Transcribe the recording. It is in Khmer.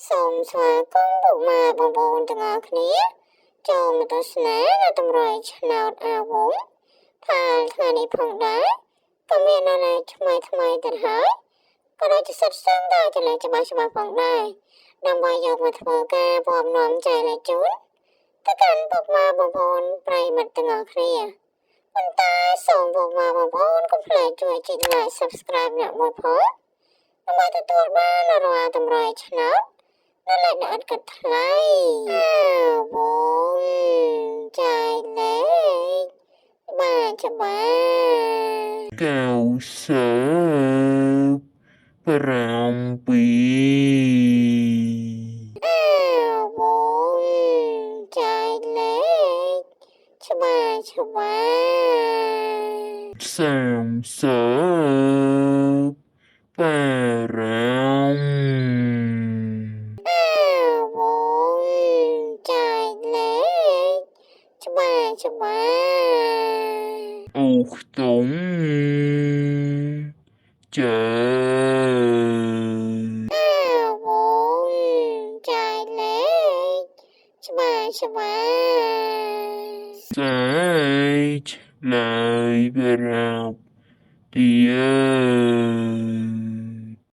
សូមស្វាគមន៍ពុកម៉ែបងប្អូនទាំងអស់គ្នាចូលមកទស្សនានៅតម្រុយឆ្នោតអាវងផាលថ្ងៃនេះផងដែរក៏មាននៅលេខថ្មីថ្មីទៀតហើយក៏ដូចជាសិតសឹងតែជាលេខច្បាស់ច្បាស់ផងដែរដើម្បីយកមកធ្វើការពំនាំចែកលេខជូនទៅកាន់ពុកម៉ែបងប្អូនប្រិយមិត្តទាំងអស់គ្នាប៉ុន្តែសូមពុកម៉ែបងប្អូនកុំភ្លេចជួយចុច Like Subscribe អ្នកមួយផងដើម្បីទទួលបានរាល់តម្រុយឆ្នោតនៅលេខដែលឥតគិតថ្លៃអាវងចែកលេខបាទច្បាស់ 97 អាវងចែកលេខច្បាស់ច្បាស់ 35 អាវងចែកលេខច្បាស់ច្បាស់ អូខ្ទង់ចែ អាវងចែកលេខច្បាស់ច្បាស់ ចែកឆ្លើយប្រាប់ទៀត។